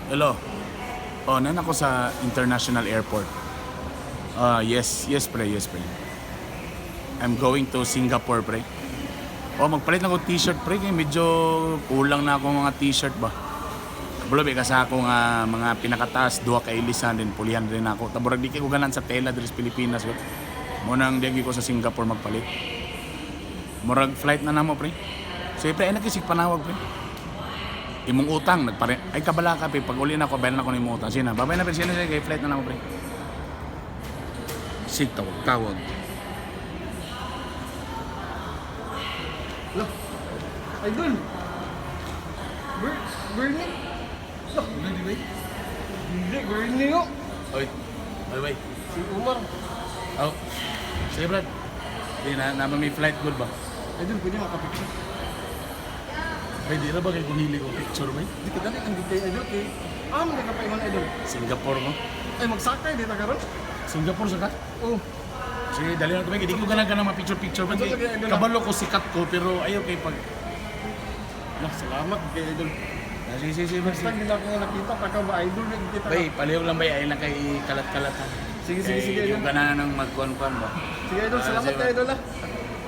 Hello. Oh, nan ako sa International Airport. Ah, yes, pre, yes, pre. I'm going to Singapore, pre. Oh, magpalit na ako t-shirt, pre, kay medyo kulang na ako mga t-shirt ba. Kabalo ba sa ako nga mga pinakataas duha ka ilisan din pulihan din ako. Taburag di kay ko ganan sa tela diri sa Pilipinas. Ba. Mo nang di ko sa Singapore magpalit. Murag flight na namo, pre. So, pre, ay nakisig panawag, pre. Imong utang nagpare ay kabala ka, pre. Pag uli na ako, bayaran ako ng imong utang. Sina, babay na, pre. Sina, sige, kay flight na namo, pre. Sig tawag tawag. Lo. Idol. Bernie. Lo, Hindi ba? hindi Bernie oh. Oy. Oy, oy. Si Umar. Oh. Sige, Brad. Di na naman may flight good ba? Idol, pwede makapicture. Ay, di na ba kay kuhili ko picture ba? Di ka dali ang kay idol kay. Ah, man ka pa ingon, idol. Singapore mo. Ay, magsakay di ta karon. Singapore sa ka? Oh, Sige, dali na kami. Hindi ko ganang ganang mga picture-picture ba? Ito lagi, idol, ah. Kabalo ko, sikat ko, pero ayaw kay pag. Lah, salamat kay idol. Ah, sige, sige, sige, Basta sige. gila ko nga nakita pa ka ba idol kita. Bay, palihog lang bay, ay lang kay kalat-kalat ha. Sige, sige, sige, Kay idol. yung ganahan ng magkuhan-kuhan ba? Sige idol, Ah, salamat sige. kay idol ah.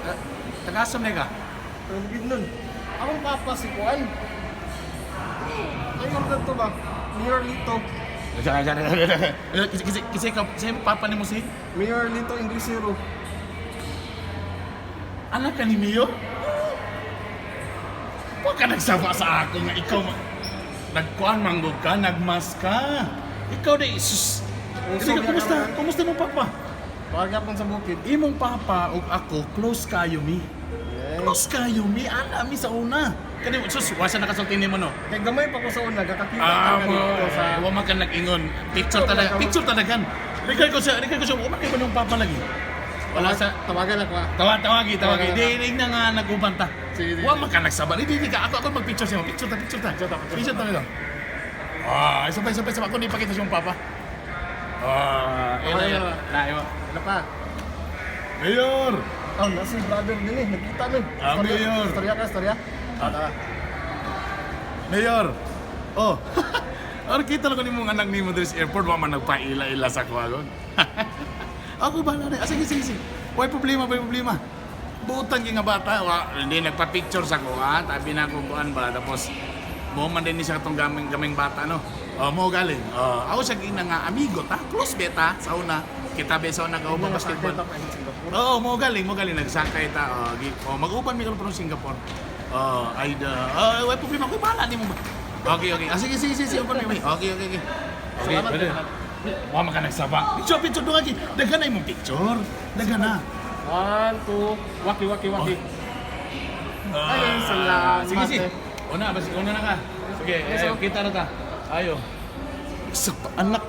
Ah, taga-asam na ka? Ang gid nun. Akong papa si Kuan. Ay, yung to ba? Mayor Lito. Kasi, kasi, kasi, ikaw, kasi papa ni mo si? Mayor Lito Inglesero. Anak ka ni Mayor? Huwag ka nagsama sa ako nga ikaw nagkuhan manggog ka, nagmas ka. Ikaw di, sus. Uso Kasi niya kumusta? karon. Kumusta mong papa? Bagay sa bukid. Imong papa ug ako close kayo mi. Yes. Close kayo mi, ana mi sa una. Kani sus, wasa nakasulti nimo no. Kay gamay pa ko sa una, gakakita Ah, ka mo, dito sa wa man ka nag-ingon. Picture talaga, picture talaga. Regard ko sa, regard ko sa, wa man kay nung papa lagi. Wala sa Tawagan ako ah. Tawag, tawagi, tawagi. Tawagan Di, di na nga nag-uban ta. Sige, sige, Wa man ka nagsaba. Di, di, di ka. Ako, ako mag-picture siya. Picture ta, picture ta. Picture ta, picture ta. Ah, isa pa, isa pa, isa pa. Ako, di pakita siyang papa. Ah, ayun, ayun. Tawagan Na, ayun. Ano pa? Mayor! Oh, nasa si brother din eh. Nagkita mi. Ah, Mayor. Istorya ka, istorya. Ah. Tara. Mayor! Oh. Or kita lang ko ni mong anak ni mo diri sa airport, wa man nagpaila-ila sa kuwagon. Ako ba na? Ah, sige, sige, sige. Way problema, way problema. Butan gyud nga bata, wa, hindi nagpa-picture sa kuha, tabi na akong kuan ba tapos mo man din ni siya katong gaming gaming bata no. Oh, mo galing. Oh, ako siya gina nga amigo ta, close beta sa una. Kita be sa una kauban basketball. Nakakita pa in Singapore. Oo, mo galing nagsakay ta. Oh, oh mag-uban mi karon from Singapore. Oh, ay da. Oh, way problema ko bahala nimo ba. Okay. Ah, sige, sige, sige, sige, uban mi. Okay. Okay, Salamat, pwede. salamat. Wa man ka nagsaba. Picture, picture doon lagi. Daghan na imong picture. Daghan na. One, two, waki, waki, waki. Ah, Ay, salamat, sige, sige. eh. Una, basi una na ka. Sige, Yes, eh, sir. kita na ta. Ayo. Sa anak.